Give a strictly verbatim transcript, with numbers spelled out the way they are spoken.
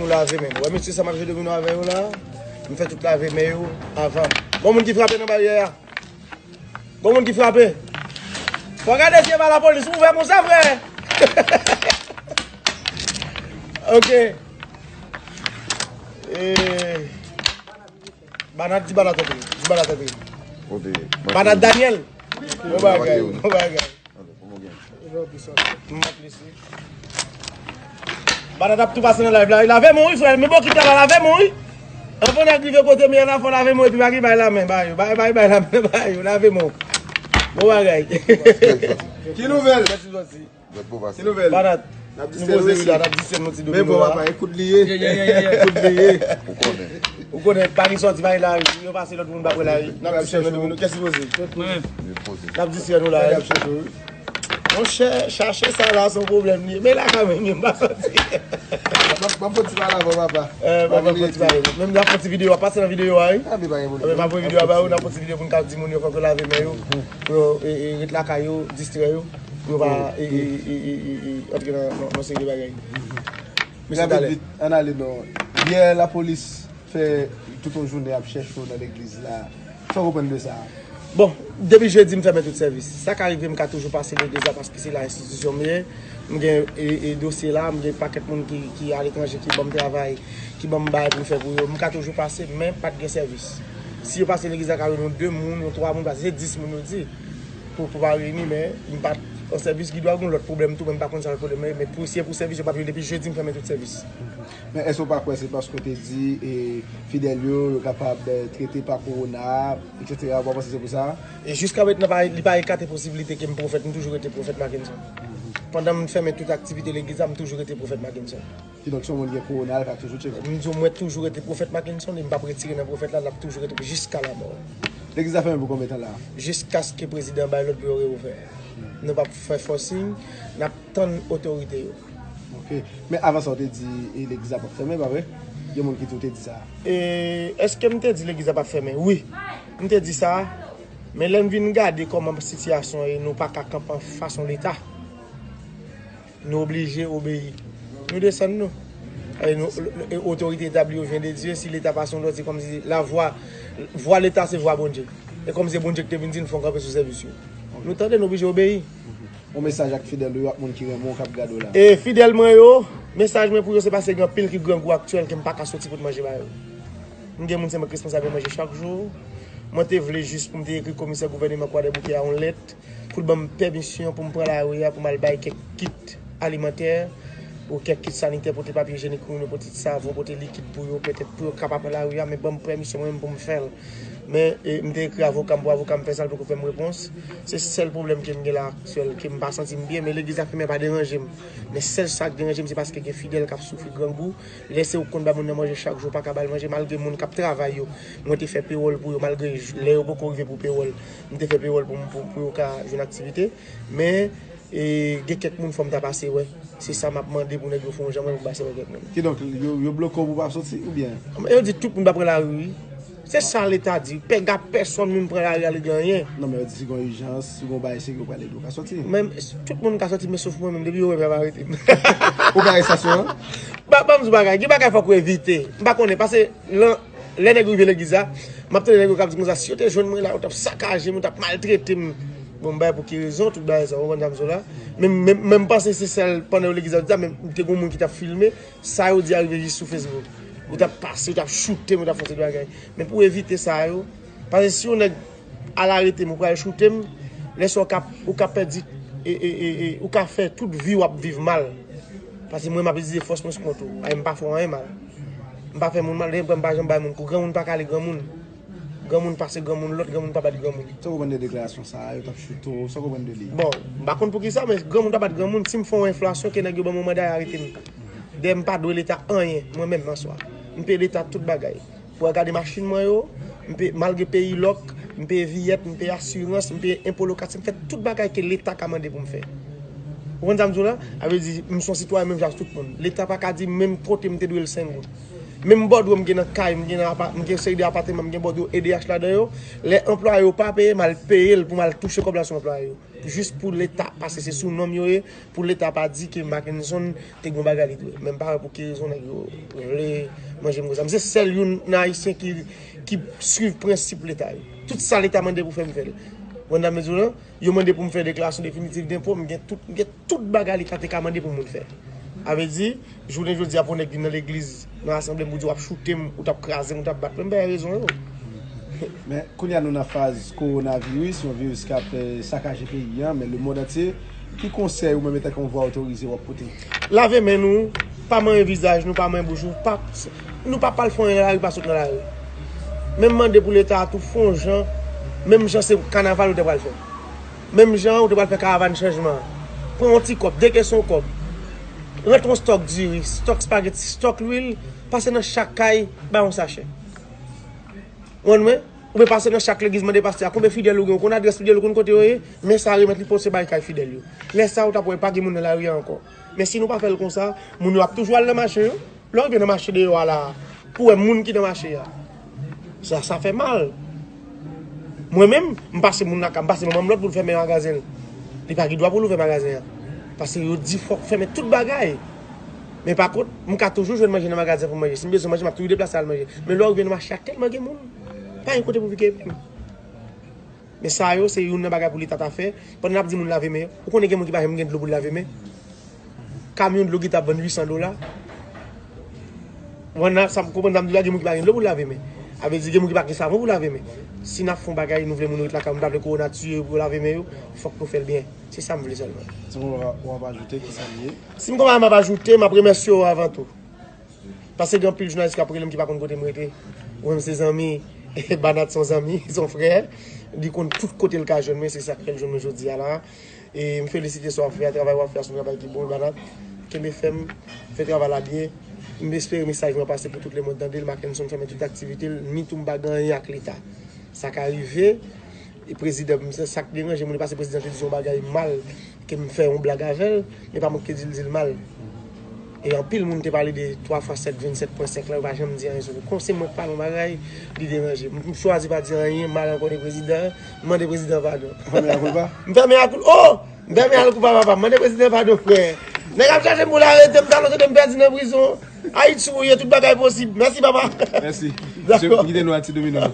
Lave men. Wè mesye sa m ap jwe domino avè yo la. M fè tout lave men yo avan. Gon moun ki frape nan baryè a. Gon moun ki frape. Fò gade si e pa lapolis. Ouvè konsa, frè. Ok. Eh, Banat, di Banat antre. Di Banat antre. Kote? Banat Daniel. Bon bagay, bon bagay. M ap lese. Banat ap tou pase nan live la. Lave men wi, frè. Men bokit la, lave men wi. Anvan nèg rive kote m ye la, fò lave men epi pa gen bay la men ba yo. Bay, bay, bay la men ba yo. Lave men. Bon bagay. Ki nouvèl? Mèsi, mèsi. Ki nouvèl? Banat. N ap nou poze wi la, n ap disyèn nou ti domino la. Men bon, papa, e kout li ye. Ye, ye, ye, ye, ye. Kout li ye. Ou konnen. Ou konnen, pa gen sòti, pa gen lari. Si yo pase lòt moun pa pran lari. N ap disyèn nou domino. Kèsi poze? Mwen menm. N ap disyèn nou la. Monchè, chache sa la se yon pwoblèm li ye. Men la kanmenm, m pa sòti. M ap, m ap fè ti pale avè w, papa. Eh, m ap fè ti pale. Menm n ap fè ti videyo, ap pase nan videyo a, wi. Ah, men pa gen pwoblèm. N ap fè ti videyo a ba yo, n ap fè ti videyo pou n ka di moun yo fòk yo lave men yo. Pou yo, e, e, ret lakay yo, distrè yo. Pou yo pa, e, e, e, e, e, antre nan, nan, nan seri de bagay. Mesye, talè. Rapid, vit, ann ale non. Yè, lapolis fè tout yon jounen ap chèche w nan legliz la. Sa w konprann de sa? Bon, depi jedi m fèmen tout sèvis. Sa ka rive m ka toujou pase legliz la paske se la enstitisyon m ye. M gen, e, e, dosye la, m gen pakèt moun ki, ki aletranje ki ban m travay, ki ban m bagay pou m fè pou yo. M ka toujou pase, men pa t gen sèvis. Si yo pase legliz la, ka jwenn yon de moun, yon twa moun, paske se dis moun yo di. Pou, pou pa reyini, men m pa t an sèvis, gen dwa gen lòt pwoblèm tou, men m pa konn sa lòt pwoblèm nan ye, men pou, si se pou sèvis, yo p ap jwenn depi jedi m fèmen tout sèvis. Men èske w pa kwè se paske w te di, e, fidèl yo, yo kapab, e, trete pa kowona, etsetera, ou pa panse se pou sa? E jiska mentnan, pa, li pa ekate posiblite ke m pwofèt, m toujou rete pwofèt Mackenson. Pandan m fèmen tout aktivite legliz la, m toujou rete pwofèt Mackenson. Kidonk, si yon moun gen kowona, l ka toujou tcheke. M di w, mwen toujou rete pwofèt Mackenson, e m p ap retire nan pwofèt la, l ap toujou rete jiska lamò. Legliz la fèmen pou konbyen tan la? Jiskaske prezidan bay lòd pou yo reouvè. Nou p ap fè fòsing, n ap tann otorite yo. Ok. Men avan sa, w te di, e, legliz la p ap fèmen, pa vre? Gen moun ki di w te di sa. E, èske m te di legliz la p ap fèmen? Wi. M te di sa. Men lè m vin gade kòman sitiyasyon ye, nou pa ka kanpe anfas yon Leta. Nou oblije obeyi. Nou desann nou. E nou, e otorite etabli yo vyen de Dye. Si Leta pase yon lòd, se kòmsi lavwa, vwa Leta se vwa Bondye. E kòmsi se Bondye ki te vin di n fò n kanpe sou sèvis yo. Nou tande, nou oblije obeyi. Yon mesaj ak fidèl ou yo ak moun ki renmen w k ap gade w la. E fidèl mwen yo, mesaj mwen pou yo se paske gen anpil ki grangou aktyèl ke m pa ka soti pou t manje ba yo. M gen moun se mwen k responsab yo manje chak jou. Mwen te vle jis pou m te ekri komisè gouvèneman Kwadèboukè a yon lèt pou l ban m pèmisyon pou m pran lari a pou m al bay kèk kit alimantè ou kèk kit sanitè, pote papye ijenik pou moun yo, pote ti savon, pote likid pou yo, petèt pou yo ka pa pran lari a, men ban m pèmisyon mwen menm pou m fè l. Men, e, m te ekri avoka m pou avoka m fè sa, l poko fè m repons. Se sèl pwoblèm ke m gen la aktyèl, ke m pa santi m byen, men legliz la fèmen pa deranje m. Men sèl sa k deranje m, se paske gen fidèl k ap soufri grangou. Lè se ou k konn ba moun nan manje chak jou, ou pa ka ba l manje, malgre moun k ap travay yo, mwen te fè pewòl pou yo, malgre j-, lè yo poko rive pou pewòl, m te fè pewòl pou, pou, pou yo ka jwenn aktivite. Men, e, gen kèk moun fò m ta pase wè. Se sa m ap mande pou nèg yo fè yon jan mwen pou m pase wè kèk moun. Kidonk, yo, yo bloke w pou w pa soti, oubyen? Yo di tout moun pa pran lari, wi. Se sa Leta di. Pèga pèsonn menm pran lari a, li gen anyen. Non, men yo di si gen ijans, si gen bagay serye, yo pral ede w ka soti. Men tout moun ka soti, men sof mwen menm, depi yo wè m, y ap arete m. Ou ka estasyon an? Ba, ban m di w bagay, gen bagay fòk ou evite. M pa konnen, paske lan, lè nèg yo rive legliz la, m ap tande nèg yo k ap di konsa, si yo te jwenn mwen la, yo t ap sakaje m, yo t ap maltrete m. Bon, m bay pou ki rezon, tout bagay sa, ou konprann sa m di w la. Men, men, men m panse se sèl pandan yo legliz la, yo di sa, men te gen moun ki t ap filme, sa yo di a rive jis sou Facebook. Yo t ap pase, yo t ap choute m, yo t ap fè yon seri de bagay. Men pou evite sa yo, paske si yon nèg al arete m, ou pral choute m, lè sa w ka, ou ka pèdi, e, e, e, e, ou ka fè tout vi w ap viv mal. Paske mwen, m ap itilize fòs mwen sou kont ou. Ay, m pa fè w anyen mal. M pa fè moun mal, depi m pa janm bay moun kou. Granmoun pa kale granmoun. Granmoun pase granmoun, lòt granmoun pa bat granmoun. Sa w konprann de deklarasyon sa a, yo t ap choute w, sa w konprann de li? Bon, m pa konn poukisa, men granmoun pa bat granmoun. Si m fè yon enfrasyon, ke nèg yo ban m yon manda, y arete m. Dayè, m pa dwe Leta anyen, mwen menm, an swa. M peye Leta tout bagay. Pou w gade machin mwen yo, m peye, malgre peyi lòk, m peye viyèt, m peye asirans, m peye enpo lokatè, m fè tout bagay ke Leta ka mande pou m fè. Ou konprann sa m di w la? Sa vle di, m se yon sitwayen menm jan ak tout moun. Leta pa ka di menm kote m te dwe l senk goud. Menm bòdwo m gen nan kay, m gen nan apa, m gen seri de apateman, m gen bòdwo E D H ladan yo. Lè anplwaye yo pa peye, m al peye l pou m al touche kòb la sou anplwaye yo. Jis pou Leta, paske se sou non m yo ye, pou Leta pa di ke Mackenson te gen yon bagay li dwe. Men m pa wè pou ki rezon nèg yo vle manje m konsa. M se sèl youn nan Ayisyen ki, ki swiv prensip Leta yo. Tout sa Leta mande pou fè m fè l. Ou konprann sa m vle di w lan? Yo mande pou m fè deklarasyon definitif denpo, m gen tout, m gen tout bagay li ka te ka mande pou moun fè. A vle di, jounen jodi a pou nèg vin nan legliz, nan asanble m pou di w ap choute m, ou t ap kraze m, ou t ap bat mwen, m bay rezon yo. Men kounye a nou nan faz kowonaviris, yon viris k ap eh, sakaje peyi an, men lemonn antye. Ki konsèy ou menm etanke yon vwa otorize w ap pote? Lave men nou, pa manyen vizaj nou, pa manyen bouch nou, pa, nou pa pral fè anyen nan lari, pa sot nan lari. Men m mande pou Leta a tou fè yon jan, menm jan se kanaval ou te pral fè. Menm jan ou te pral fè karavàn chanjman an. Pran yon ti kòb, de kèson kòb. Rantre yon stòk diri, stòk spageti, stòk lwil, pase nan chak kay, bay yon sachè. Ou konprann mwen? Oubyen pase nan chak legliz mande pastè a konbyen fidèl ou gen, ou konn adrès fidèl ou, konn kote yo ye, men sa remèt li pou se bay kay fidèl yo. Lè sa a ou t ap wè pa gen moun nan lari a ankò. Men si nou pa fè l konsa, moun yo ap toujou al nan mache yo. Lè w rive nan mache deyò a la a, pou w wè moun ki nan mache a. Sa, sa fè mal. Mwen menm, m pase moun lakay, m pase manman m lòd pou l fèmen magazen l. Li pa gen dwa pou l ouvè magazen an. Paske yo di fòk fèmen tout bagay. Men pa kont, m ka toujou jwenn manje nan magazen pou m manje. Si m bezwen manje, m ap toujou deplase al manje. Men lè w rive nan mache a, tèlman gen moun. Pa gen kote pou piken epinm. Men sa yo, se youn nan bagay pou Leta ta fè. Pandan n ap di moun lave men yo, ou konnen gen moun ki pa janm gen dlo pou l lave men? Kamyon dlo ki t ap vann uit san dola. Ou konprann sa m konprann sa m di w la, gen moun ki pa gen dlo pou lave men. A vle di, gen moun ki pa gen savon pou lave men. Si n ap fè yon bagay, nou vle moun ret lakay yo, nou ta vle kowona tiye yo pou yo lave men yo, fòk nou fè l byen. Se sa m vle sèlman. Si w gen yon bagay w ap ajoute, ki sa l ye? Si m gen yon bagay m ap ajoute, m ap remèsye w avan tou. Paske gen anpil jounalis k ap rele m ki pa konn kote m rete. Ou menm se zanmi, Banat se yon zanmi, se yon frè. Li konn tout kote l ka jwenn mwen, se sa k fè l jwenn mwen jodi a la. E m felisite sa w ap fè a, travay w ap fè a se yon travay ki bon, Banat. Kenbe fèm, fè travay la byen. M espere mesaj mwen pase pou tout lemonn tande l, Mackenson fèmen tout aktivite l, ni tou m pa gen anyen ak Leta. Sa ka rive, e prezidan, m, se sa k deranje moun, e pa se prezidan te di yon bagay mal, ke m fè yon blag avè l, men pa mwen ki te di l di l mal. E anpil moun te pale de twa fwa sèt vennsèt pwen senk la, yo pa janm di anyen sou li. Kon se mwen k pale yon bagay, li deranje m. M chwazi pa di anyen mal ankò de prezidan an, m mande prezidan padon. Ou fèmen akoulpa? M fèmen akoul, oh! M fèmen akoulpa papa, m mande prezidan padon frè. Nèg ap chache m pou l arete m, talon tande m pèdi nan prizon. Ayiti ou ye, tout bagay posib. Mèsi papa. Mèsi. Dakò. M kite nou a ti domino.